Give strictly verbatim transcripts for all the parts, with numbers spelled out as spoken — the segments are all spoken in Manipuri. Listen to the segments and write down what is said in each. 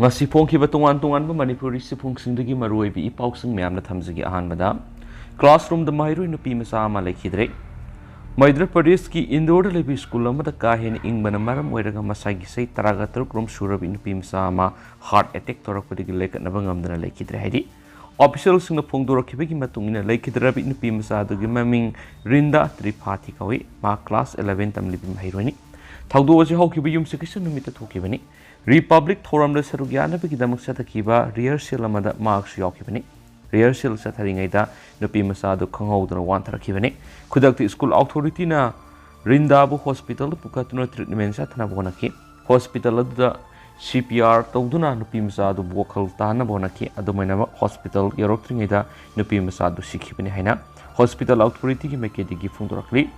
ꯉꯁꯤ ꯐꯣꯡꯈꯤꯕ ꯇꯣꯉꯥꯟ ꯇꯣꯉꯥꯟꯕ ꯃꯅꯤꯄꯨꯔꯤ ꯆꯦꯐꯣꯡꯁꯤꯡꯗꯒꯤ ꯃꯔꯨꯑꯣꯏꯕ ꯏ ꯄꯥꯎꯁꯤꯡ ꯃꯌꯥꯝꯅ ꯊꯝꯖꯒꯦ꯫ ꯑꯍꯥꯟꯕꯗ, ꯀ꯭ꯂꯥꯁꯔꯨꯝꯗ ꯃꯍꯩꯔꯣꯏ ꯅꯨꯄꯤ ꯃꯆꯥ ꯑꯃ ꯂꯩꯈꯤꯗ꯭ꯔꯦ꯫ ꯃꯙ꯭ꯌ ꯄ꯭ꯔꯗꯦꯁꯀꯤ ꯏꯟꯗꯣꯔꯗ ꯂꯩꯕ ꯁ꯭ꯀꯨꯜ ꯑꯃꯗ ꯀꯥ ꯍꯦꯟꯅ ꯏꯪꯕꯅ ꯃꯔꯝ ꯑꯣꯏꯔꯒ ꯃꯁꯥꯒꯤ ꯆꯍꯤ ꯇꯔꯥꯒ ꯇꯔꯨꯛ ꯔꯣꯝ ꯁꯨꯔꯕꯤ ꯅꯨꯄꯤ ꯃꯆꯥ ꯑꯃ ꯍꯥꯔꯠ ꯑꯦꯇꯦꯛ ꯇꯧꯔꯛꯄꯗꯒꯤ ꯂꯩꯈꯠꯅꯕ ꯉꯝꯗꯅ ꯂꯩꯈꯤꯗ꯭ꯔꯦ ꯍꯥꯏꯔꯤ꯫ ꯑꯣꯐꯤꯁꯤꯌꯦꯜꯁꯤꯡꯅ ꯐꯣꯡꯗꯣꯔꯛꯈꯤꯕꯒꯤ ꯃꯇꯨꯡ ꯏꯟꯅ, ꯂꯩꯈꯤꯗ꯭ꯔꯕꯤ ꯅꯨꯄꯤ ꯃꯆꯥ ꯑꯗꯨꯒꯤ ꯃꯃꯤꯡ ꯔꯤꯟꯗꯥ ꯇ꯭ꯔꯤꯄꯥꯊꯤ ꯀꯧꯏ꯫ ꯃꯍꯥꯛ ꯀ꯭ꯂꯥꯁ ꯏꯂꯦꯚꯦꯟ ꯇꯝꯂꯤꯕ ꯃꯍꯩꯔꯣꯏꯅꯤ꯫ ꯊꯧꯗꯣꯛ ꯑꯁꯤ ꯍꯧꯈꯤꯕ ꯌꯨꯝꯁꯀꯩꯁ ꯅꯨꯃꯤꯠꯇ ꯊꯣꯛꯈꯤꯕꯅꯤ꯫ ꯔꯤꯄꯕ꯭ꯂꯤꯛ ꯊꯧꯔꯝꯗ ꯁꯔꯨꯛ ꯌꯥꯅꯕꯒꯤꯗꯃꯛ ꯆꯠꯊꯈꯤꯕ ꯔꯤꯍꯔꯁꯦꯜ ꯑꯃꯗ ꯃꯍꯥꯛꯁꯨ ꯌꯥꯎꯈꯤꯕꯅꯤ꯫ ꯔꯤꯍꯔꯁꯦꯜ ꯆꯠꯊꯔꯤꯉꯩꯗ ꯅꯨꯄꯤ ꯃꯆꯥ ꯑꯗꯨ ꯈꯪꯍꯧꯗꯅ ꯋꯥꯟꯊꯔꯛꯈꯤꯕꯅꯤ꯫ ꯈꯨꯗꯛꯇ ꯁ꯭ꯀꯨꯜ ꯑꯣꯊꯣꯔꯤꯇꯤꯅ ꯔꯤꯟꯗꯥꯕꯨ ꯍꯣꯁꯄꯤꯇꯥꯜꯗ ꯄꯨꯈꯠꯇꯨꯅ ꯇ꯭ꯔꯤꯠꯃꯦꯟ ꯆꯠꯊꯅꯕ ꯍꯣꯠꯅꯈꯤ꯫ ꯍꯣꯁꯄꯤꯇꯥꯜ ꯑꯗꯨꯗ ꯁꯤ ꯄꯤ ꯑꯥꯔ ꯇꯧꯗꯨꯅ ꯅꯨꯄꯤ ꯃꯆꯥ ꯑꯗꯨꯕꯨ ꯋꯥꯈꯜ ꯇꯥꯍꯟꯅꯕ ꯍꯣꯠꯅꯈꯤ꯫ ꯑꯗꯨꯝ ꯑꯣꯏꯅꯃꯛ, ꯍꯣꯁꯄꯤꯇꯥꯜ ꯌꯧꯔꯛꯇ꯭ꯔꯤꯉꯩꯗ ꯅꯨꯄꯤ ꯃꯆꯥ ꯑꯗꯨ ꯁꯤꯈꯤꯕꯅꯤ ꯍꯥꯏꯅ ꯍꯣꯁꯄꯤꯇꯥꯜ ꯑꯣꯊꯣꯔꯤꯇꯤꯒꯤ ꯃꯥꯏꯀꯩꯗꯒꯤ ꯐꯣꯡꯗꯣꯔꯛꯂꯤ꯫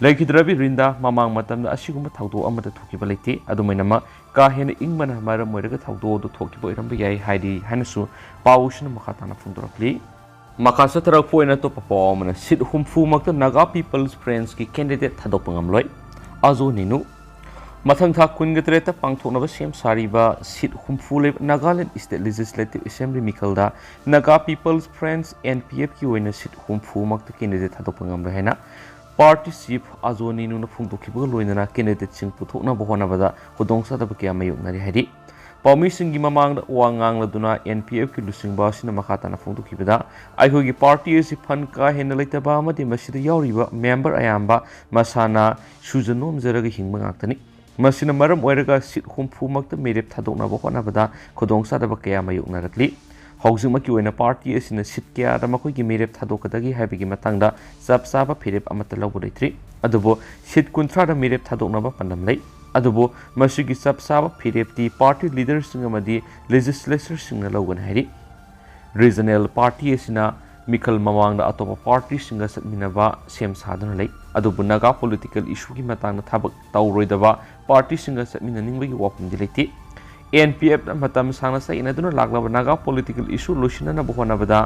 ꯂꯩꯈꯤꯗ꯭ꯔꯕꯤ ꯔꯤꯟꯗꯥ ꯃꯃꯥꯡ ꯃꯇꯝꯗ ꯑꯁꯤꯒꯨꯝꯕ ꯊꯧꯗꯣꯛ ꯑꯃꯠꯇ ꯊꯣꯛꯈꯤꯕ ꯂꯩꯇꯦ꯫ ꯑꯗꯨꯝ ꯑꯣꯏꯅꯃꯛ, ꯀꯥ ꯍꯦꯟꯅ ꯏꯪꯕꯅ ꯃꯔꯝ ꯑꯣꯏꯔꯒ ꯊꯧꯗꯣꯛ ꯑꯗꯨ ꯊꯣꯛꯈꯤꯕ ꯑꯣꯏꯔꯝꯕ ꯌꯥꯏ ꯍꯥꯏꯔꯤ ꯍꯥꯏꯅꯁꯨ ꯄꯥꯎꯁꯤꯅ ꯃꯈꯥ ꯇꯥꯅ ꯐꯣꯡꯗꯣꯔꯛꯂꯤ꯫ ꯃꯈꯥ ꯆꯠꯊꯔꯛꯄ ꯑꯣꯏꯅ ꯑꯇꯣꯞꯄ ꯄꯥꯎ ꯑꯃꯅ, ꯁꯤꯠ ꯍꯨꯝꯐꯨꯃꯛꯇ ꯅꯥꯒꯥ ꯄꯤꯄꯜꯁ ꯐ꯭ꯔꯟꯠꯀꯤ ꯀꯦꯟꯗꯤꯗꯦꯠ ꯊꯥꯗꯣꯛꯄ ꯉꯝꯂꯣꯏ, ꯑꯖꯣ ꯅꯤꯅꯨ꯫ ꯃꯊꯪ ꯊꯥ ꯀꯨꯟꯒ ꯇꯔꯦꯠꯇ ꯄꯥꯡꯊꯣꯛꯅꯕ ꯁꯦꯝ ꯁꯥꯔꯤꯕ ꯁꯤꯠ ꯍꯨꯝꯐꯨ ꯂꯩꯕ ꯅꯥꯒꯥꯂꯦꯟ ꯁ꯭ꯇꯦꯠ ꯂꯦꯖꯤꯁꯂꯦꯇꯤꯚ ꯑꯦꯁꯦꯝꯕ꯭ꯂꯤ ꯃꯤꯈꯜꯗ Naga people's front, N P ꯑꯦꯐꯀꯤ ꯑꯣꯏꯅ ꯁꯤꯠ ꯍꯨꯝꯐꯨꯃꯛꯇ ꯀꯦꯟꯗꯤꯗꯦꯠ ꯊꯥꯗꯣꯛꯄ ꯉꯝꯂꯣꯏ ꯍꯥꯏꯅ ꯄꯥꯔꯇꯤ ꯆꯤꯐ ꯑꯖꯣ ꯅꯤꯅꯨꯅ ꯐꯣꯡꯗꯣꯛꯈꯤꯕꯒ ꯂꯣꯏꯅꯅ ꯀꯦꯟꯗꯤꯗꯦꯠꯁꯤꯡ ꯄꯨꯊꯣꯛꯅꯕ ꯍꯣꯠꯅꯕꯗ ꯈꯨꯗꯣꯡꯆꯥꯗꯕ ꯀꯌꯥ ꯃꯥꯌꯣꯛꯅꯔꯤ ꯍꯥꯏꯔꯤ꯫ ꯄꯥꯎꯃꯤꯁꯤꯡꯒꯤ ꯃꯃꯥꯡꯗ ꯋꯥ ꯉꯥꯡꯂꯗꯨꯅ ꯑꯦꯟ ꯄꯤ ꯑꯦꯐꯀꯤ ꯂꯨꯆꯤꯡꯕ ꯑꯁꯤꯅ ꯃꯈꯥ ꯇꯥꯅ ꯐꯣꯡꯗꯣꯛꯈꯤꯕꯗ, ꯑꯩꯈꯣꯏꯒꯤ ꯄꯥꯔꯇꯤ ꯑꯁꯤ ꯐꯟ ꯀꯥ ꯍꯦꯟꯅ ꯂꯩꯇꯕ ꯑꯃꯗꯤ ꯃꯁꯤꯗ ꯌꯥꯎꯔꯤꯕ ꯃꯦꯝꯕꯔ ꯑꯌꯥꯝꯕ ꯃꯁꯥꯅ ꯁꯨꯖ ꯅꯣꯝꯖꯔꯒ ꯍꯤꯡꯕ ꯉꯥꯛꯇꯅꯤ꯫ ꯃꯁꯤꯅ ꯃꯔꯝ ꯑꯣꯏꯔꯒ ꯁꯤꯠ ꯍꯨꯝꯐꯨꯃꯛꯇ ꯃꯤꯔꯦꯞ ꯊꯥꯗꯣꯛꯅꯕ ꯍꯣꯠꯅꯕꯗ ꯈꯨꯗꯣꯡꯆꯥꯗꯕ ꯀꯌꯥ ꯃꯥꯌꯣꯛꯅꯔꯛꯂꯤ꯫ ꯍꯧꯖꯤꯛꯃꯛꯀꯤ ꯑꯣꯏꯅ ꯄꯥꯔꯇꯤ ꯑꯁꯤꯅ ꯁꯤꯠ ꯀꯌꯥꯗ ꯃꯈꯣꯏꯒꯤ ꯃꯤꯔꯦꯞ ꯊꯥꯗꯣꯛꯀꯗꯒꯦ ꯍꯥꯏꯕꯒꯤ ꯃꯇꯥꯡꯗ ꯆꯞ ꯆꯥꯕ ꯐꯤꯔꯦꯞ ꯑꯃꯠꯇ ꯂꯧꯕ ꯂꯩꯇ꯭ꯔꯤ꯫ ꯑꯗꯨꯕꯨ ꯁꯤꯠ ꯀꯨꯟꯊ꯭ꯔꯥꯗ ꯃꯤꯔꯦꯞ ꯊꯥꯗꯣꯛꯅꯕ ꯄꯥꯟꯗꯝ ꯂꯩ꯫ ꯑꯗꯨꯕꯨ ꯃꯁꯤꯒꯤ ꯆꯞ ꯆꯥꯕ ꯐꯤꯔꯦꯞꯇꯤ ꯄꯥꯔꯇꯤ ꯂꯤꯗꯔꯁꯤꯡ ꯑꯃꯗꯤ ꯂꯦꯖꯤꯁꯂꯦꯆꯔꯁꯤꯡꯅ ꯂꯧꯒꯅꯤ ꯍꯥꯏꯔꯤ꯫ ꯔꯤꯖꯅꯦꯜ ꯄꯥꯔꯇꯤ ꯑꯁꯤꯅ ꯃꯤꯈꯜ ꯃꯃꯥꯡꯗ ꯑꯇꯣꯞꯄ ꯄꯥꯔꯇꯤꯁꯤꯡꯒ ꯆꯠꯃꯤꯟꯅꯕ ꯁꯦꯝ ꯁꯥꯗꯨꯅ ꯂꯩ꯫ ꯑꯗꯨꯕꯨ ꯅꯥꯒꯥ ꯄꯣꯂꯤꯇꯤꯀꯦꯜ ꯏꯁꯨꯒꯤ ꯃꯇꯥꯡꯗ ꯊꯕꯛ ꯇꯧꯔꯣꯏꯗꯕ ꯄꯥꯔꯇꯤꯁꯤꯡꯒ ꯆꯠꯃꯤꯟꯅꯅꯤꯡꯕꯒꯤ ꯋꯥꯐꯝꯗꯤ ꯂꯩꯇꯦ꯫ ꯑꯦꯟ ꯄꯤ ꯑꯦꯐꯅ ꯃꯇꯝ ꯁꯥꯡꯅ ꯆꯌꯦꯠꯅꯗꯨꯅ ꯂꯥꯛꯂꯕ ꯅꯥꯒꯥ ꯄꯣꯂꯤꯇꯤꯀꯦꯜ ꯏꯁꯨ ꯂꯣꯏꯁꯤꯟꯅꯅꯕ ꯍꯣꯠꯅꯕꯗ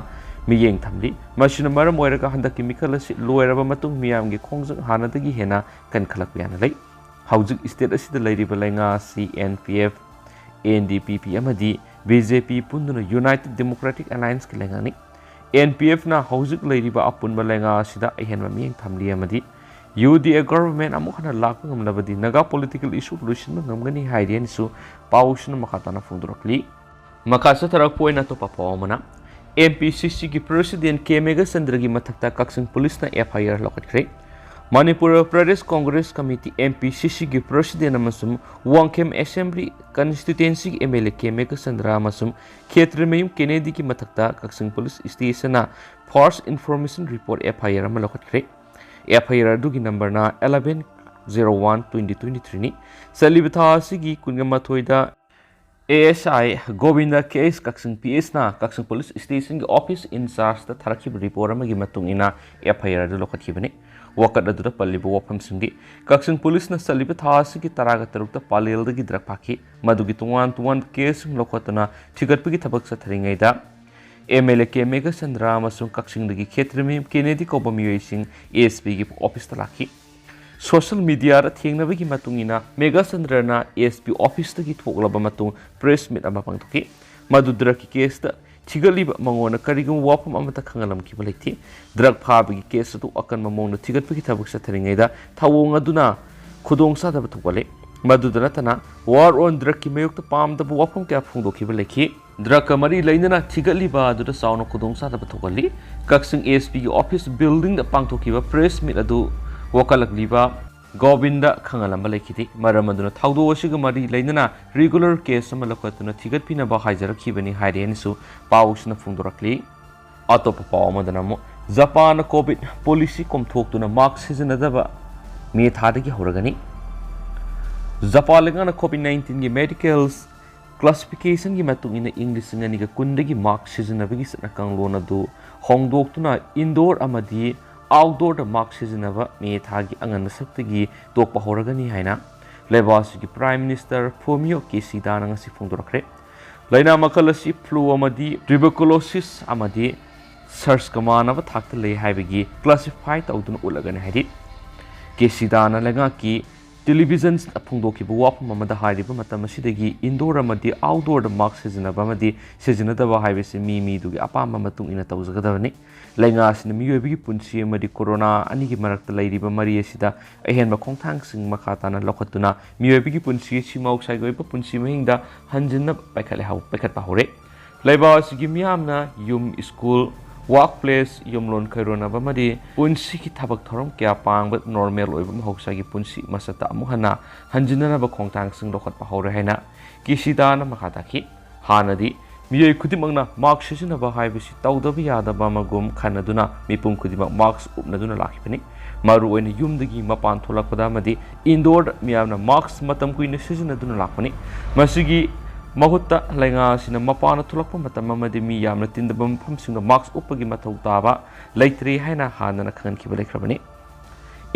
ꯃꯤꯠꯌꯦꯡ ꯊꯝꯂꯤ꯫ ꯃꯁꯤꯅ ꯃꯔꯝ ꯑꯣꯏꯔꯒ ꯍꯟꯗꯛꯀꯤ ꯃꯤꯈꯜ ꯑꯁꯤ ꯂꯣꯏꯔꯕ ꯃꯇꯨꯡ ꯃꯤꯌꯥꯝꯒꯤ ꯈꯣꯡꯖꯪ ꯍꯥꯟꯅꯗꯒꯤ ꯍꯦꯟꯅ ꯀꯟꯈꯠꯂꯛꯄ ꯌꯥꯅ ꯂꯩ꯫ ꯍꯧꯖꯤꯛ ꯁ꯭ꯇꯦꯠ ꯑꯁꯤꯗ ꯂꯩꯔꯤꯕ ꯂꯩꯉꯥꯛ ꯑꯁꯤ N P F, N D P P ꯑꯃꯗꯤ ꯕꯤ ꯖꯦ ꯄꯤ ꯄꯨꯟꯗꯨꯅ United Democratic Allianceꯀꯤ ꯂꯩꯉꯥꯛꯅꯤ꯫ ꯑꯦꯟ ꯄꯤ ꯑꯦꯐꯅ ꯍꯧꯖꯤꯛ ꯂꯩꯔꯤꯕ ꯑꯄꯨꯟꯕ ꯂꯩꯉꯥꯛ ꯑꯁꯤꯗ ꯑꯍꯦꯟꯕ ꯃꯤꯠꯌꯦꯡ ꯊꯝꯂꯤ ꯑꯃꯗꯤ U D A government ꯑꯃꯨꯛ ꯍꯟꯅ ꯂꯥꯛꯄ ꯉꯝꯂꯕꯗꯤ ꯅꯥꯒꯥ political issue ꯂꯣꯏꯁꯤꯟꯕ ꯉꯝꯒꯅꯤ ꯍꯥꯏꯔꯤ ꯍꯥꯏꯅꯁꯨ ꯄꯥꯎꯁꯤꯅ ꯃꯈꯥ ꯇꯥꯅ ꯐꯣꯡꯗꯣꯔꯛꯂꯤ꯫ ꯃꯈꯥ ꯆꯠꯊꯔꯛꯄ ꯑꯣꯏꯅ ꯑꯇꯣꯞꯄ ꯄꯥꯎ ꯑꯃꯅ, ꯑꯦꯝ ꯄꯤ ꯁꯤ ꯁꯤꯒꯤ president ꯀꯦ ꯃꯦꯘꯆꯟꯗ꯭ꯔꯒꯤ ꯃꯊꯛꯇ ꯀꯛꯆꯤꯡ ꯄꯨꯂꯤꯁꯅ F I R ꯂꯧꯈꯠꯈ꯭ꯔꯦ꯫ Manipur Pradesh Congress committee, M P C ꯁꯤꯒꯤ president ꯑꯃꯁꯨꯡ Wangkhem Assembly constituencyꯒꯤ M L A ꯀꯦ ꯃꯦꯘꯆꯟꯗ꯭ꯔ ꯑꯃꯁꯨꯡ ꯈꯦꯇ꯭ꯔꯤꯃꯌꯨꯝ ꯀꯦꯅꯦꯗꯤꯒꯤ ꯃꯊꯛꯇ ꯀꯛꯆꯤꯡ police stationꯅ first information report F I R ꯑꯃ ꯂꯧꯈꯠꯈ꯭ꯔꯦ꯫ F I R ꯑꯗꯨꯒꯤ numberꯅ eleven zero one twenty twenty threeꯅꯤ꯫ ꯆꯠꯂꯤꯕ ꯊꯥ ꯑꯁꯤꯒꯤ ꯀꯨꯟꯒ ꯃꯥꯊꯣꯏꯗ A S I Govinda K S Kakching P S ꯅ ꯀꯛꯆꯤꯡ ꯄꯨꯂꯤꯁ stationꯒꯤ office in chargeꯇ ꯊꯥꯔꯛꯈꯤꯕ report ꯑꯃꯒꯤ ꯃꯇꯨꯡ ꯏꯟꯅ F I R ꯑꯗꯨ ꯂꯧꯈꯠꯈꯤꯕꯅꯤ꯫ ꯋꯥꯀꯠ ꯑꯗꯨꯗ ꯄꯜꯂꯤꯕ ꯋꯥꯐꯝꯁꯤꯡꯗꯤ, ꯀꯛꯆꯤꯡ ꯄꯨꯂꯤꯁꯅ ꯆꯠꯂꯤꯕ ꯊꯥ ꯑꯁꯤꯒꯤ ꯇꯔꯥꯒ ꯇꯔꯨꯛꯇ ꯄꯥꯂꯦꯜꯗꯒꯤ drug ꯐꯥꯈꯤ꯫ ꯃꯗꯨꯒꯤ ꯇꯣꯉꯥꯟ ꯇꯣꯉꯥꯟꯕ caseꯁꯤꯡ ꯂꯧꯈꯠꯇꯨꯅ ꯊꯤꯒꯠꯄꯒꯤ ꯊꯕꯛ ꯆꯠꯊꯔꯤꯉꯩꯗ, M L A ꯀꯦ ꯃꯦꯘꯆꯟꯗ꯭ꯔ ꯑꯃꯁꯨꯡ ꯀꯛꯆꯤꯡꯗꯒꯤ ꯈꯦꯇ꯭ꯔꯤꯃꯌꯨꯝ ꯀꯦꯅꯦꯗꯤ ꯀꯧꯕ ꯃꯤꯑꯣꯏꯁꯤꯡ S P ꯒꯤ officeꯇ ꯂꯥꯛꯈꯤ꯫ Social mediaꯗ ꯊꯦꯡꯅꯕꯒꯤ ꯃꯇꯨꯡ ꯏꯟꯅ, ꯃꯦꯘꯆꯟꯗ꯭ꯔꯅ S P officeꯇꯒꯤ ꯊꯣꯛꯂꯕ ꯃꯇꯨꯡ press meet ꯑꯃ ꯄꯥꯡꯊꯣꯛꯈꯤ꯫ ꯃꯗꯨ drugꯀꯤ caseꯇ ꯊꯤꯒꯠꯂꯤꯕ ꯃꯉꯣꯟꯗ ꯀꯔꯤꯒꯨꯝꯕ ꯋꯥꯐꯝ ꯑꯃꯠꯇ ꯈꯪꯍꯜꯂꯝꯈꯤꯕ ꯂꯩꯇꯦ꯫ Drug ꯐꯥꯕꯒꯤ case ꯑꯗꯨ ꯑꯀꯟꯕ ꯃꯑꯣꯡꯗ ꯊꯤꯒꯠꯄꯒꯤ ꯊꯕꯛ ꯆꯠꯊꯔꯤꯉꯩꯗ ꯊꯧꯑꯣꯡ ꯑꯗꯨꯅ ꯈꯨꯗꯣꯡꯆꯥꯗꯕ ꯊꯣꯛꯍꯜꯂꯦ꯫ ꯃꯗꯨꯗ ꯅꯠꯇꯅ, war on drugꯀꯤ ꯃꯥꯌꯣꯛꯇ ꯄꯥꯝꯗꯕ ꯋꯥꯐꯝ ꯀꯌꯥ ꯐꯣꯡꯗꯣꯛꯈꯤꯕ ꯂꯩꯈꯤ꯫ Drugꯀ ꯃꯔꯤ ꯂꯩꯅꯅ ꯊꯤꯒꯠꯂꯤꯕ ꯑꯗꯨꯗ ꯆꯥꯎꯅ ꯈꯨꯗꯣꯡꯆꯥꯗꯕ ꯊꯣꯛꯍꯜꯂꯤ꯫ ꯀꯛꯆꯤꯡ S P ꯒꯤ office buildingꯗ ꯄꯥꯡꯊꯣꯛꯈꯤꯕ press meet ꯑꯗꯨ ꯋꯥꯀꯠꯂꯛꯂꯤꯕ ꯒꯣꯕꯤꯟꯗ ꯈꯪꯍꯜꯂꯝꯕ ꯂꯩꯈꯤꯗꯦ꯫ ꯃꯔꯝ ꯑꯗꯨꯅ ꯊꯧꯗꯣꯛ ꯑꯁꯤꯒ ꯃꯔꯤ ꯂꯩꯅꯅ regular case ꯑꯃ ꯂꯧꯈꯠꯇꯨꯅ ꯊꯤꯒꯠꯄꯤꯅꯕ ꯍꯥꯏꯖꯔꯛꯈꯤꯕꯅꯤ ꯍꯥꯏꯔꯦꯅꯁꯨ ꯄꯥꯎꯁꯤꯅ ꯐꯣꯡꯗꯣꯔꯛꯂꯤ꯫ ꯑꯇꯣꯞꯄ ꯄꯥꯎ ꯑꯃꯗꯅ ꯑꯃꯨꯛ, ꯖꯄꯥꯟꯅ COVID policy ꯀꯣꯝꯊꯣꯛꯇꯨꯅ mask ꯁꯤꯖꯤꯟꯅꯗꯕ ꯃꯦ ꯊꯥꯗꯒꯤ ꯍꯧꯔꯒꯅꯤ꯫ ꯖꯄꯥꯟ ꯂꯩꯉꯥꯛꯅ COVID nineteenꯒꯤ medical classificationꯒꯤ ꯃꯇꯨꯡ ꯏꯟꯅ ꯏꯪ ꯂꯤꯁꯤꯡ ꯑꯅꯤꯒ ꯀꯨꯟꯗꯒꯤ mask ꯁꯤꯖꯤꯟꯅꯕꯒꯤ ꯆꯠꯅ ꯀꯥꯡꯂꯣꯟ ꯑꯗꯨ ꯍꯣꯡꯗꯣꯛꯇꯨꯅ indoor ꯑꯃꯗꯤ outdoorꯗ mask ꯁꯤꯖꯤꯟꯅꯕ ꯃꯦ ꯊꯥꯒꯤ ꯑꯉꯟꯕ ꯁꯔꯨꯛꯇꯒꯤ ꯇꯣꯛꯄ ꯍꯧꯔꯒꯅꯤ ꯍꯥꯏꯅ ꯂꯩꯕꯥꯛ ꯑꯁꯤꯒꯤ Prime Minister Fumio Kishidana ꯉꯁꯤ ꯐꯣꯡꯗꯣꯔꯛꯈ꯭ꯔꯦ꯫ ꯂꯥꯏꯅꯥ ꯃꯈꯜ ꯑꯁꯤ flu ꯑꯃꯗꯤ tuberculosis ꯑꯃꯗꯤ SARSꯀ ꯃꯥꯟꯅꯕ ꯊꯥꯛꯇ ꯂꯩ ꯍꯥꯏꯕꯒꯤ classify ꯇꯧꯗꯨꯅ ꯎꯠꯂꯒꯅꯤ ꯍꯥꯏꯔꯤ꯫ ꯀꯦꯁꯤꯗꯥꯅ ꯂꯩꯉꯥꯛꯀꯤ ꯇꯦꯂꯤꯚꯤꯖꯟꯗ ꯐꯣꯡꯗꯣꯛꯈꯤꯕ ꯋꯥꯐꯝ ꯑꯃꯗ ꯍꯥꯏꯔꯤꯕ ꯃꯇꯝ ꯑꯁꯤꯗꯒꯤ indoor ꯑꯃꯗꯤ outdoorꯗ mask ꯁꯤꯖꯤꯟꯅꯕ ꯑꯃꯗꯤ ꯁꯤꯖꯤꯟꯅꯗꯕ ꯍꯥꯏꯕꯁꯤ ꯃꯤ ꯃꯤꯗꯨꯒꯤ ꯑꯄꯥꯝꯕ ꯃꯇꯨꯡ ꯏꯟꯅ ꯇꯧꯖꯒꯗꯕꯅꯤ꯫ ꯂꯩꯉꯥꯛ ꯑꯁꯤꯅ ꯃꯤꯑꯣꯏꯕꯒꯤ ꯄꯨꯟꯁꯤ ꯑꯃꯗꯤ ꯀꯣꯔꯣꯅꯥ ꯑꯅꯤꯒꯤ ꯃꯔꯛꯇ ꯂꯩꯔꯤꯕ ꯃꯔꯤ ꯑꯁꯤꯗ ꯑꯍꯦꯟꯕ ꯈꯣꯡꯊꯥꯡꯁꯤꯡ ꯃꯈꯥ ꯇꯥꯅ ꯂꯧꯈꯠꯇꯨꯅ ꯃꯤꯑꯣꯏꯕꯒꯤ ꯄꯨꯟꯁꯤ ꯑꯁꯤ ꯃꯍꯧꯁꯥꯒꯤ ꯑꯣꯏꯕ ꯄꯨꯟꯁꯤ ꯃꯍꯤꯡꯗ ꯍꯟꯖꯤꯟꯅꯕ ꯄꯥꯏꯈꯠꯂꯦ ꯍꯧ-, ꯄꯥꯏꯈꯠꯄ ꯍꯧꯔꯦ꯫ ꯂꯩꯕꯥꯛ ꯑꯁꯤꯒꯤ ꯃꯤꯌꯥꯝꯅ ꯌꯨꯝ, ꯁ꯭ꯀꯨꯜ, ꯋꯥꯔꯛ ꯄ꯭ꯂꯦꯁ, ꯌꯨꯝꯂꯣꯟ ꯀꯩꯔꯣꯟꯅꯕ ꯑꯃꯗꯤ ꯄꯨꯟꯁꯤꯒꯤ ꯊꯕꯛ ꯊꯧꯔꯝ ꯀꯌꯥ ꯄꯥꯡꯕ ꯅꯣꯔꯃꯦꯜ ꯑꯣꯏꯕ ꯃꯍꯧꯁꯥꯒꯤ ꯄꯨꯟꯁꯤ ꯃꯁꯛꯇ ꯑꯃꯨꯛ ꯍꯟꯅ ꯍꯟꯖꯤꯟꯅꯅꯕ ꯈꯣꯡꯊꯥꯡꯁꯤꯡ ꯂꯧꯈꯠꯄ ꯍꯧꯔꯦ ꯍꯥꯏꯅ ꯀꯤꯁꯤꯗꯥꯅ ꯃꯈꯥ ꯇꯥꯈꯤ꯫ ꯍꯥꯟꯅꯗꯤ ꯃꯤꯑꯣꯏ ꯈꯨꯗꯤꯡꯃꯛꯅ ꯃꯥꯛꯁ ꯁꯤꯖꯤꯟꯅꯕ ꯍꯥꯏꯕꯁꯤ ꯇꯧꯗꯕ ꯌꯥꯗꯕ ꯑꯃꯒꯨꯝ ꯈꯟꯅꯗꯨꯅ ꯃꯤꯄꯨꯝ ꯈꯨꯗꯤꯡꯃꯛ ꯃꯥꯛꯁ ꯎꯞꯅꯗꯨꯅ ꯂꯥꯛꯈꯤꯕꯅꯤ꯫ ꯃꯔꯨꯑꯣꯏꯅ ꯌꯨꯝꯗꯒꯤ ꯃꯄꯥꯟ ꯊꯣꯛꯂꯛꯄꯗ ꯑꯃꯗꯤ indoor ꯃꯤꯌꯥꯝꯅ ꯃꯥꯛꯁ ꯃꯇꯝ ꯀꯨꯏꯅ ꯁꯤꯖꯤꯟꯅꯗꯨꯅ ꯂꯥꯛꯄꯅꯤ꯫ ꯃꯁꯤꯒꯤ ꯃꯍꯨꯠꯇ ꯂꯩꯉꯥꯛ ꯑꯁꯤꯅ ꯃꯄꯥꯟꯗ ꯊꯣꯛꯂꯛꯄ ꯃꯇꯝ ꯑꯃꯗꯤ ꯃꯤ ꯌꯥꯝꯅ ꯇꯤꯟꯗꯕ ꯃꯐꯝꯁꯤꯡꯗ ꯃꯥꯛꯁ ꯎꯞꯄꯒꯤ ꯃꯊꯧ ꯇꯥꯕ ꯂꯩꯇ꯭ꯔꯦ ꯍꯥꯏꯅ ꯍꯥꯟꯅꯅ ꯈꯪꯍꯟꯈꯤꯕ ꯂꯩꯈ꯭ꯔꯕꯅꯤ꯫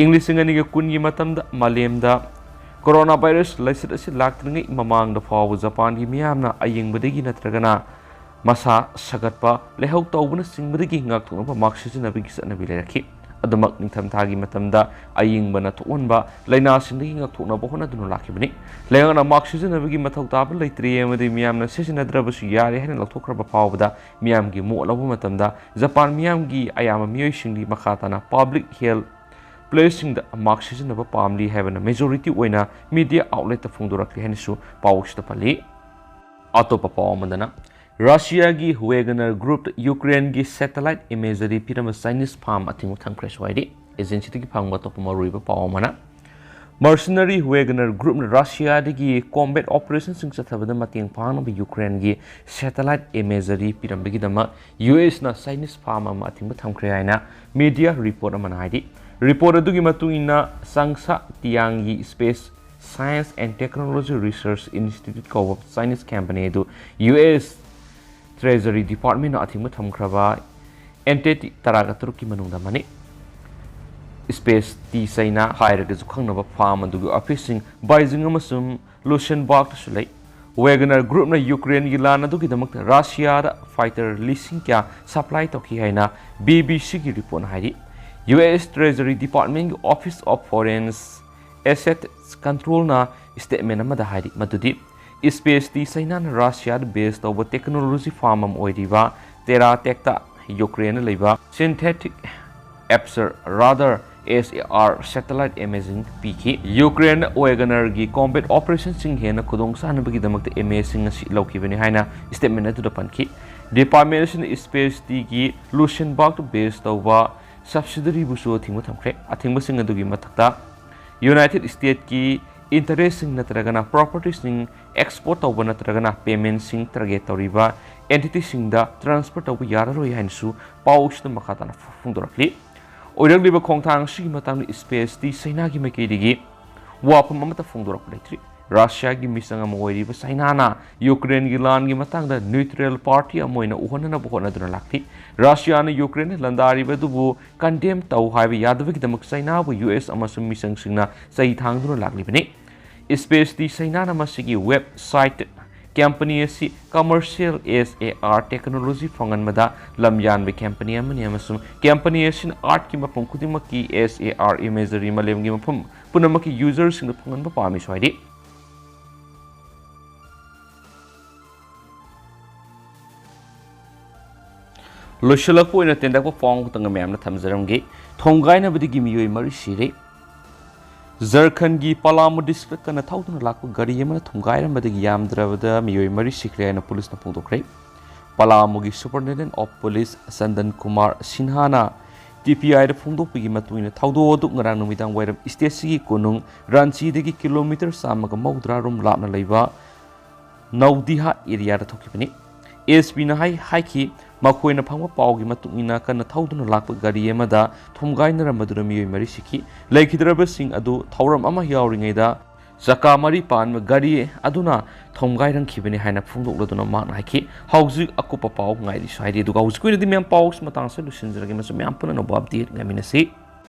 ꯏꯪ ꯂꯤꯁꯤꯡ ꯑꯅꯤꯒ ꯀꯨꯟꯒꯤ ꯃꯇꯝꯗ ꯃꯥꯂꯦꯝꯗ ꯀꯣꯔꯣꯅꯥ ꯚꯥꯏꯔꯁ ꯂꯥꯏꯆꯠ ꯑꯁꯤ ꯂꯥꯛꯇ꯭ꯔꯤꯉꯩ ꯃꯃꯥꯡꯗ ꯐꯥꯎꯕ ꯖꯄꯥꯟꯒꯤ ꯃꯤꯌꯥꯝꯅ ꯑꯌꯤꯡꯕꯗꯒꯤ ꯅꯠꯇ꯭ꯔꯒꯅ ꯃꯁꯥ ꯁꯥꯒꯠꯄ, ꯂꯥꯏꯍꯧ ꯇꯧꯕꯅꯆꯤꯡꯕꯗꯒꯤ ꯉꯥꯛꯊꯣꯛꯅꯕ ꯃꯥꯛꯁ ꯁꯤꯖꯤꯟꯅꯕꯒꯤ ꯆꯠꯅꯕꯤ ꯂꯩꯔꯛꯈꯤ꯫ ꯑꯗꯨꯃꯛ ꯅꯤꯡꯊꯝꯊꯥꯒꯤ ꯃꯇꯝꯗ ꯑꯌꯤꯡꯕꯅ ꯊꯣꯛꯍꯟꯕ ꯂꯥꯏꯅꯥꯁꯤꯡꯗꯒꯤ ꯉꯥꯛꯊꯣꯛꯅꯕ ꯍꯣꯠꯅꯗꯨꯅ ꯂꯥꯛꯈꯤꯕꯅꯤ꯫ ꯂꯩꯉꯥꯛꯅ ꯃꯥꯛꯁ ꯁꯤꯖꯤꯟꯅꯕꯒꯤ ꯃꯊꯧ ꯇꯥꯕ ꯂꯩꯇ꯭ꯔꯦ ꯑꯃꯗꯤ ꯃꯤꯌꯥꯝꯅ ꯁꯤꯖꯤꯟꯅꯗ꯭ꯔꯕꯁꯨ ꯌꯥꯔꯦ ꯍꯥꯏꯅ ꯂꯧꯊꯣꯛꯈ꯭ꯔꯕ ꯐꯥꯎꯕꯗ ꯃꯤꯌꯥꯝꯒꯤ ꯃꯣꯠ ꯂꯧꯕ ꯃꯇꯝꯗ ꯖꯄꯥꯟ ꯃꯤꯌꯥꯝꯒꯤ ꯑꯌꯥꯝꯕ ꯃꯤꯑꯣꯏꯁꯤꯡꯗꯤ ꯃꯈꯥ ꯇꯥꯅ ꯄꯕ꯭ꯂꯤꯛ ꯍꯦꯜꯊ ꯄ꯭ꯂꯦꯁꯁꯤꯡꯗ ꯃꯥꯛꯁ ꯁꯤꯖꯤꯟꯅꯕ ꯄꯥꯝꯂꯤ ꯍꯥꯏꯕꯅ ꯃꯦꯖꯣꯔꯤꯇꯤ ꯑꯣꯏꯅ ꯃꯤꯗꯤꯌꯥ ꯑꯥꯎꯠꯂꯦꯠꯇ ꯐꯣꯡꯗꯣꯔꯛꯂꯤ ꯍꯥꯏꯅꯁꯨ ꯄꯥꯎꯁꯤꯗ ꯄꯜꯂꯤ꯫ ꯑꯇꯣꯞꯄ ꯄꯥꯎ ꯑꯃꯗꯅ ꯔꯁꯤꯌꯥꯒꯤ ꯋꯦꯒꯅꯔ ꯒ꯭ꯔꯨꯞꯇ ꯌꯨꯀ꯭ꯔꯦꯟꯒꯤ ꯁꯦꯇꯦꯂꯥꯏꯠ ꯏꯃꯦꯖꯔꯤ ꯄꯤꯔꯝꯕ ꯆꯥꯏꯅꯤꯁ ꯐꯥꯝ ꯑꯊꯤꯡꯕ ꯊꯝꯈ꯭ꯔꯦꯁꯨ ꯍꯥꯏꯔꯤ꯫ ꯑꯦꯖꯦꯟꯁꯤꯗꯒꯤ ꯐꯪꯕ ꯑꯇꯣꯞꯄ ꯃꯔꯨꯑꯣꯏꯕ ꯄꯥꯎ ꯑꯃꯅ ꯃꯔꯁꯤꯅꯔꯤ ꯋꯦꯒꯅꯔ ꯒ꯭ꯔꯨꯞꯅ ꯔꯁꯤꯌꯥꯗꯒꯤ ꯀꯣꯝꯕꯦꯠ ꯑꯣꯄꯔꯦꯁꯟꯁꯤꯡ ꯆꯠꯊꯕꯗ ꯃꯇꯦꯡ ꯄꯥꯡꯅꯕ ꯌꯨꯀ꯭ꯔꯦꯟꯒꯤ ꯁꯦꯇꯦꯂꯥꯏꯠ ꯏꯃꯦꯖꯔꯤ ꯄꯤꯔꯝꯕꯒꯤꯗꯃꯛ ꯌꯨ ꯑꯦꯁꯅ ꯆꯥꯏꯅꯤꯁ ꯐꯥꯝ ꯑꯃ ꯑꯊꯤꯡꯕ ꯊꯝꯈ꯭ꯔꯦ ꯍꯥꯏꯅ ꯃꯤꯗꯤꯌꯥ ꯔꯤꯄꯣꯔꯠ ꯑꯃꯅ ꯍꯥꯏꯔꯤ꯫ ꯔꯤꯄꯣꯔꯠ ꯑꯗꯨꯒꯤ ꯃꯇꯨꯡ ꯏꯟꯅ ꯆꯥꯡꯁꯥ ꯇꯤꯌꯥꯡꯒꯤ space science and technology research institute ꯀꯧꯕ ꯆꯥꯏꯅꯤꯁ ꯀꯝꯄꯅꯤ ꯑꯗꯨ ꯌꯨ ꯑꯦꯁ ꯇ꯭ꯔꯦꯖꯔꯤ ꯗꯤꯄꯥꯔꯠꯃꯦꯟꯅ ꯑꯊꯤꯡꯕ ꯊꯝꯈ꯭ꯔꯕ ꯑꯦꯟꯇꯤꯇꯤ ꯇꯔꯥꯒ ꯇꯔꯨꯛꯀꯤ ꯃꯅꯨꯡꯗ ꯑꯃꯅꯤ꯫ ꯁ꯭ꯄꯦꯁ ꯇꯤ ꯆꯩꯅꯥ ꯍꯥꯏꯔꯒꯁꯨ ꯈꯪꯅꯕ ꯐꯥꯝ ꯑꯗꯨꯒꯤ ꯑꯣꯐꯤꯁꯁꯤꯡ ꯕꯥꯏꯖꯤꯡ ꯑꯃꯁꯨꯡ ꯂꯨꯁꯦꯟꯕꯥꯛꯇꯁꯨ ꯂꯩ꯫ ꯋꯦꯒꯅꯔ ꯒ꯭ꯔꯨꯞꯅ ꯌꯨꯀ꯭ꯔꯦꯟꯒꯤ ꯂꯥꯟ ꯑꯗꯨꯒꯤꯗꯃꯛꯇ ꯔꯁꯤꯌꯥꯗ ꯐꯥꯏꯇꯔ ꯂꯤꯁꯤꯡ ꯀꯌꯥ ꯁꯄ꯭ꯂꯥꯏ ꯇꯧꯈꯤ ꯍꯥꯏꯅ ꯕꯤ ꯕꯤ ꯁꯤꯒꯤ ꯔꯤꯄꯣꯔꯠꯅ ꯍꯥꯏꯔꯤ꯫ ꯌꯨ ꯑꯦꯁ ꯇ꯭ꯔꯦꯖꯔꯤ ꯗꯤꯄꯥꯔꯠꯃꯦꯟꯒꯤ ꯑꯣꯐꯤꯁ ꯑꯣꯐ ꯐꯣꯔꯦꯟ ꯑꯦꯁꯦꯠ ꯀꯟꯇ꯭ꯔꯣꯜꯅ ꯁ꯭ꯇꯦꯠꯃꯦꯟ ꯑꯃꯗ ꯍꯥꯏꯔꯤ ꯃꯗꯨꯗꯤ ꯏꯁꯄꯦꯁꯇꯤ ꯆꯩꯅꯥꯅ ꯔꯁꯤꯌꯥꯗ ꯕꯦꯁ ꯇꯧꯕ ꯇꯦꯛꯅꯣꯂꯣꯖꯤ ꯐꯥꯔꯝ ꯑꯃ ꯑꯣꯏꯔꯤꯕ ꯇꯦꯔꯥ ꯇꯦꯛꯇ ꯌꯨꯀ꯭ꯔꯦꯟꯗ ꯂꯩꯕ synthetic aperture radar S A R satellite imaging ꯄꯤꯈꯤ꯫ ꯌꯨꯀ꯭ꯔꯦꯟ ꯋꯦꯒꯅꯔꯒꯤ ꯀꯣꯝꯕꯦꯠ ꯑꯣꯄꯔꯦꯁꯟꯁꯤꯡ ꯍꯦꯟꯅ ꯈꯨꯗꯣꯡ ꯆꯥꯅꯕꯒꯤꯗꯃꯛꯇ ꯏꯃꯦꯖꯁꯤꯡ ꯑꯁꯤ ꯂꯧꯈꯤꯕꯅꯤ ꯍꯥꯏꯅ ꯁ꯭ꯇꯦꯠꯃꯦꯟ ꯑꯗꯨꯗ ꯄꯟꯈꯤ꯫ ꯗꯤꯄꯥꯔꯠꯃꯦꯟ ꯑꯁꯤꯅ ꯏꯁꯄꯦꯁꯇꯤꯒꯤ ꯂꯨꯁꯦꯟꯕꯥꯛꯇ ꯕꯦꯁ ꯇꯧꯕ ꯁꯕꯁꯤꯗꯔꯤꯕꯨꯁꯨ ꯑꯊꯤꯡꯕ ꯊꯝꯈ꯭ꯔꯦ꯫ ꯑꯊꯤꯡꯕꯁꯤꯡ ꯑꯗꯨꯒꯤ ꯃꯊꯛꯇ ꯌꯨꯅꯥꯏꯇꯦꯗ ꯁ꯭ꯇꯦꯠꯀꯤ ꯏꯟꯇꯔꯦꯁꯁꯤꯡ ꯅꯠꯇ꯭ꯔꯒꯅ ꯄ꯭ꯔꯣꯄꯔꯇꯤꯁꯤꯡ ꯑꯦꯛꯁꯄꯣꯔꯠ ꯇꯧꯕ ꯅꯠꯇ꯭ꯔꯒꯅ ꯄꯦꯃꯦꯟꯠꯁꯤꯡ ꯇꯥꯔꯒꯦꯠ ꯇꯧꯔꯤꯕ ꯑꯦꯟꯇꯤꯇꯤꯁꯤꯡꯗ ꯇ꯭ꯔꯥꯟꯁꯐꯔ ꯇꯧꯕ ꯌꯥꯔꯔꯣꯏ ꯍꯥꯏꯅꯁꯨ ꯄꯥꯎ ꯑꯁꯤꯗ ꯃꯈꯥ ꯇꯥꯅ ꯐꯣꯡꯗꯣꯔꯛꯂꯤ꯫ ꯑꯣꯏꯔꯛꯂꯤꯕ ꯈꯣꯡꯊꯥꯡ ꯑꯁꯤꯒꯤ ꯃꯇꯥꯡꯗ ꯏꯁꯄꯦꯁꯇꯤ ꯆꯩꯅꯥꯒꯤ ꯃꯥꯏꯀꯩꯗꯒꯤ ꯋꯥꯐꯝ ꯑꯃꯠꯇ ꯐꯣꯡꯗꯣꯔꯛꯄ ꯂꯩꯇ꯭ꯔꯤ꯫ ꯔꯁꯤꯌꯥꯒꯤ ꯃꯤꯆꯪ ꯑꯃ ꯑꯣꯏꯔꯤꯕ ꯆꯩꯅꯥꯅ ꯌꯨꯀ꯭ꯔꯦꯟꯒꯤ ꯂꯥꯟꯒꯤ ꯃꯇꯥꯡꯗ ꯅ꯭ꯌꯨꯇ꯭ꯔꯦꯜ ꯄꯥꯔꯇꯤ ꯑꯃ ꯑꯣꯏꯅ ꯎꯍꯟꯅꯅꯕ ꯍꯣꯠꯅꯗꯨꯅ ꯂꯥꯛꯂꯤ꯫ ꯔꯁꯤꯌꯥꯅ ꯌꯨꯀ꯭ꯔꯦꯟꯗ ꯂꯥꯟꯗꯥꯔꯤꯕ ꯑꯗꯨꯕꯨ ꯀꯟꯗꯦꯝ ꯇꯧ ꯍꯥꯏꯕ ꯌꯥꯗꯕꯒꯤꯗꯃꯛ ꯆꯩꯅꯥꯕꯨ ꯌꯨ ꯑꯦꯁ ꯑꯃꯁꯨꯡ ꯃꯤꯆꯪꯁꯤꯡꯅ ꯆꯩ ꯊꯥꯡꯗꯨꯅ ꯂꯥꯛꯂꯤꯕꯅꯤ꯫ ꯏꯁꯄꯦꯁꯇꯤ ꯆꯩꯅꯥꯅ ꯃꯁꯤꯒꯤ ꯋꯦꯕꯁꯥꯏꯠ ꯀꯝꯄꯅꯤ ꯑꯁꯤ commercial S A R technology ꯐꯪꯍꯟꯕꯗ ꯂꯝ ꯌꯥꯟꯕ ꯀꯝꯄꯅꯤ ꯑꯃꯅꯤ ꯑꯃꯁꯨꯡ ꯀꯝꯄꯅꯤ ꯑꯁꯤꯅ ꯑꯥꯔꯠꯀꯤ ꯃꯐꯝ ꯈꯨꯗꯤꯡꯃꯛꯀꯤ ꯑꯦꯁ ꯑꯦ ꯑꯥꯔ ꯏꯃꯦꯖꯔꯤ ꯃꯥꯂꯦꯝꯒꯤ ꯃꯐꯝ ꯄꯨꯝꯅꯃꯛꯀꯤ ꯌꯨꯖꯔꯁꯤꯡꯗ ꯐꯪꯍꯟꯕ ꯄꯥꯝꯃꯤ ꯍꯥꯏꯔꯤ꯫ ꯂꯣꯏꯁꯤꯜꯂꯛꯄ ꯑꯣꯏꯅ ꯇꯦꯟꯇꯛꯄ ꯄꯥꯎ ꯑꯃꯈꯛꯇꯪꯒ ꯃꯌꯥꯝꯅ ꯊꯝꯖꯔꯝꯒꯦ꯫ ꯊꯣꯝꯒꯥꯏꯅꯕꯗꯒꯤ ꯃꯤꯑꯣꯏ ꯃꯔꯤ ꯁꯤꯔꯦ꯫ ꯖꯔꯈꯟꯒꯤ ꯄꯂꯥꯃꯨ ꯗꯤꯁꯇ꯭ꯔꯤꯛꯇ ꯀꯟꯅ ꯊꯧꯗꯨꯅ ꯂꯥꯛꯄ ꯒꯥꯔꯤ ꯑꯃꯅ ꯊꯣꯝꯒꯥꯏꯔꯝꯕꯗꯒꯤ ꯌꯥꯝꯗ꯭ꯔꯕꯗ ꯃꯤꯑꯣꯏ ꯃꯔꯤ ꯁꯤꯈ꯭ꯔꯦ ꯍꯥꯏꯅ ꯄꯨꯂꯤꯁꯅ ꯐꯣꯡꯗꯣꯛꯈ꯭ꯔꯦ꯫ ꯄꯂꯥꯃꯨꯒꯤ superintendent of police Chandan Kumar ꯁꯤꯟꯍꯥꯅ ꯇꯤ ꯄꯤ ꯑꯥꯏꯗ ꯐꯣꯡꯗꯣꯛꯄꯒꯤ ꯃꯇꯨꯡ ꯏꯟꯅ, ꯊꯧꯗꯣꯛ ꯑꯗꯨ ꯉꯔꯥꯡ ꯅꯨꯃꯤꯗꯥꯡ ꯋꯥꯏꯔꯝ ꯁ꯭ꯇꯦꯠꯁꯤꯒꯤ ꯀꯣꯅꯨꯡ ꯔꯥꯟꯆꯤꯗꯒꯤ ꯀꯤꯂꯣꯃꯤꯇꯔ ꯆꯥꯝꯃꯒ ꯃꯧꯗ꯭ꯔꯥ ꯔꯣꯝ ꯂꯥꯞꯅ ꯂꯩꯕ ꯅꯧꯗꯤꯍꯥ ꯑꯦꯔꯤꯌꯥꯗ ꯊꯣꯛꯈꯤꯕꯅꯤ꯫ ꯑꯦꯁ ꯄꯤꯅ ꯍꯥꯏ-, ꯍꯥꯏꯈꯤ, ꯃꯈꯣꯏꯅ ꯐꯪꯕ ꯄꯥꯎꯒꯤ ꯃꯇꯨꯡ ꯏꯟꯅ ꯀꯟꯅ ꯊꯧꯗꯨꯅ ꯂꯥꯛꯄ ꯒꯥꯔꯤ ꯑꯃꯗ ꯊꯣꯝꯒꯥꯏꯅꯔꯝꯕꯗꯨꯅ ꯃꯤꯑꯣꯏ ꯃꯔꯤ ꯁꯤꯈꯤ꯫ ꯂꯩꯈꯤꯗ꯭ꯔꯕꯁꯤꯡ ꯑꯗꯨ ꯊꯧꯔꯝ ꯑꯃ ꯌꯥꯎꯔꯤꯉꯩꯗ ꯆꯀꯥ ꯃꯔꯤ ꯄꯥꯟꯕ ꯒꯥꯔꯤ ꯑꯗꯨꯅ ꯊꯣꯝꯒꯥꯏꯔꯝꯈꯤꯕꯅꯤ ꯍꯥꯏꯅ ꯐꯣꯡꯗꯣꯛꯂꯗꯨꯅ ꯃꯍꯥꯛꯅ ꯍꯥꯏꯈꯤ꯫ ꯍꯧꯖꯤꯛ ꯑꯀꯨꯞꯄ ꯄꯥꯎ ꯉꯥꯏꯔꯤꯁꯨ ꯍꯥꯏꯔꯤ꯫ ꯑꯗꯨꯒ ꯍꯧꯖꯤꯛꯀꯤ ꯑꯣꯏꯅꯗꯤ ꯃꯌꯥꯝ ꯄꯥꯎꯁꯤ ꯃꯇꯥꯡꯁꯤꯗ ꯂꯣꯏꯁꯤꯟꯖꯔꯒꯦ꯫ ꯃꯁꯤ ꯃꯌꯥꯝ ꯄꯨꯟꯅ ꯑꯅꯧꯕ ꯑꯞꯗꯦꯠ ꯉꯥꯏꯃꯤꯟꯅꯁꯤ꯫